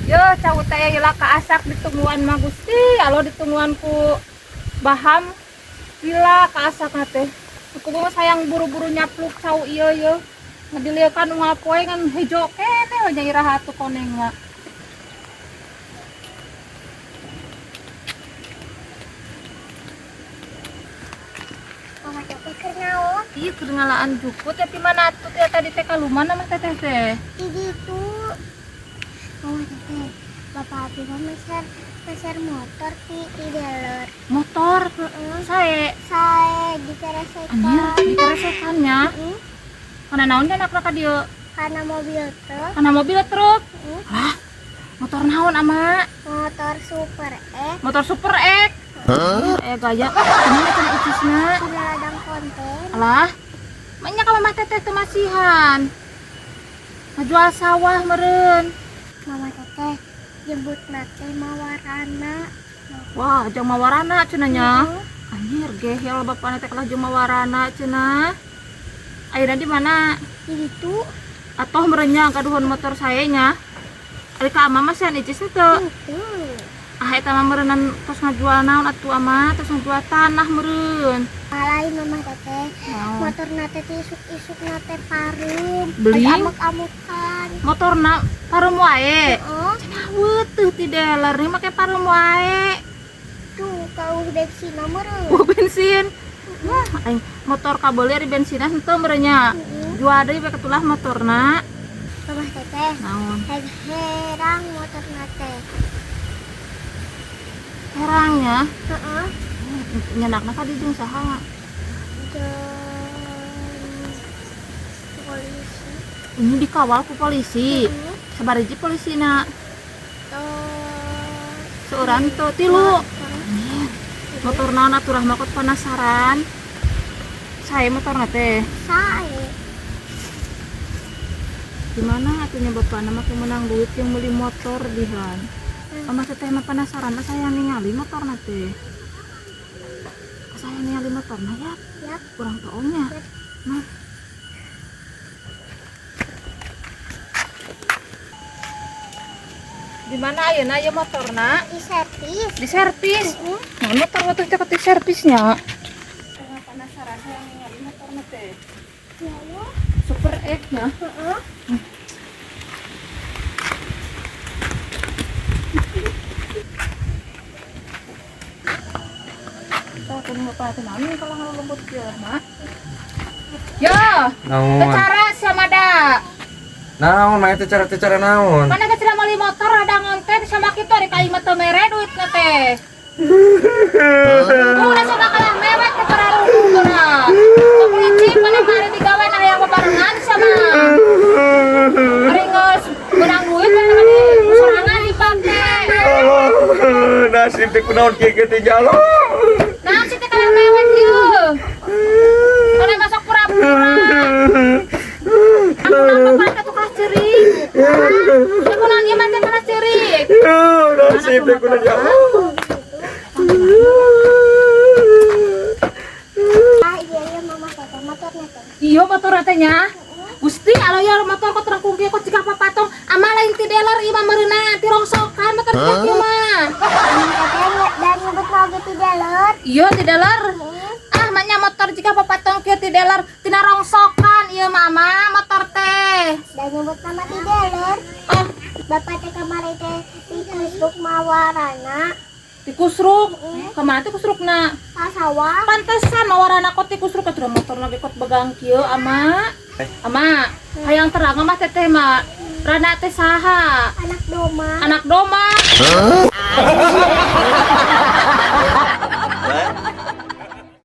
Yo cau teh lila kaasak ditungguan mah Gusti, alo ditungguan ku Baham lila kaasak teh. Kudu sayang buru-buru nyapluk cau ieu ye. Ngadilieukan unggal poe ngan hejo keneh we nya iraha atuh koneng mah. Mama teteh keur naon? Ieu keur ngalaan jukut ya ti mana atuh teh tadi teh kaluman mah teteh teh. Di ditu. Mama teteh, bapak abi mah meser motor ti dealer. Motor Heeh. sae. Sae dikeresekan. Anjir, dikeresekan nya. Heeh. Kana naon teh nak ka dieu? Karena mobil truk. Kana mobil truk. Heeh. Lah, motor naon ama? Motor Super X. Motor Super X. Huh? Gaya. Kumaha cenah icisna? Dina ladang konten. Alah. Manya ka mamah teteh teu masihan. Ngajual sawah meureun. Mama teteh jemput teh mawarana. Wah, jeung mawarana cenah nya. Heeh. Anjir, gehel bapana teh kalah jeung mawarana cenah. Ayeuna di mana? Di ditu. Atoh meureun nya gaduhan motor sae nya. Ari ka ama masihan icis teu? Henteu. Ah eta mah meureunnan tos ngajual naon atuh ama, tos ngajual tanah meureun. Lain mama teteh. Naon? Motor nate teh isuk-isuk nate pareum. Beli? Amuk-amukan. Motorna pareum wae. Heeh. Cenah weutuh ti dealer nih make pareum wae. Tuh kau bensin meureun. Oh, bensin. Wah, aing motor kabeuli ari bensinna henteu meureun nya. Heeh. Jual deui we ketulah motorna. Mama teteh. Naon? Herang motor nate. Herangnya? Heeh. Nyanakna ka di jeung saha? Jeung polisi. Ini dikawal ku polisi. Heeh. Sabariji polisina? Tuh. Seorang tuh tilu. Motor naon atuh Rahma kok penasaran. Sae motorna teh. Sae. Gimana atunya bapakna mah menang duit yang beli motor dihan. Mama teteh mah penasaran, asa yang ningali motorna teh. Asa yang ningali motorna ya? Ya. Kurang toongnya. Ya. Nah. Di mana ayeuna ieu motorna? Di servis. Di servis. Heeh. Nah, motor waktu itu di servisnya. Tengah penasaran saya ningali motorna teh. Ya, ya. Super X nya. Heeh. Tah kudu bapak teh naon kalau ngalembut kieu mah. Ya, Naon? tecara sama da. Naon mah teh cara-cara naon? Mana kecil meuli motor ada ngonten sama kitu ari ka imah teu mere duitna teh. Udah sama kalah mewek teh pararuguh geura. Sok licik mana mah ari digawe nah hayang bebarengan sama. Ari geus menang duit mana mah di sorangan dipake. Allah, nasib teh kunaon kieu kieu teh jalo. Naon sih teh kalah mewek ieu? Mana masuk pura-pura. Aku napa bapak teh kalah ceurik. Aku naon ieu mah teh kalah ceurik. Nasib teh kunaon ya Allah. Ah iya iya mama teteh motor nate. Iya motor teh nya. Gusti alo ya motor kok terangkung kieu kok cika papatong ama lain ti dealer ieu mah meureunna ti rongsokan motor kieu mah. Mama teteh dan nyebut lagi ti dealer. Iya ti dealer. Ah manya motor jika papatong kieu ti dealer tina rongsokan ieu mah ama motor teh. Dan nyebut nama ti dealer. Oh, Bapak teh kamari teh di kusruk mawarana. Ti kusruk. Kamana ti kusrukna? Ka sawah. Pantesan mawarana kok ti kusruk atuh motor lagi kot begang kieu ama. Ama, hayang terang mah teteh mah. Rana teh saha? Anak doma. Anak doma.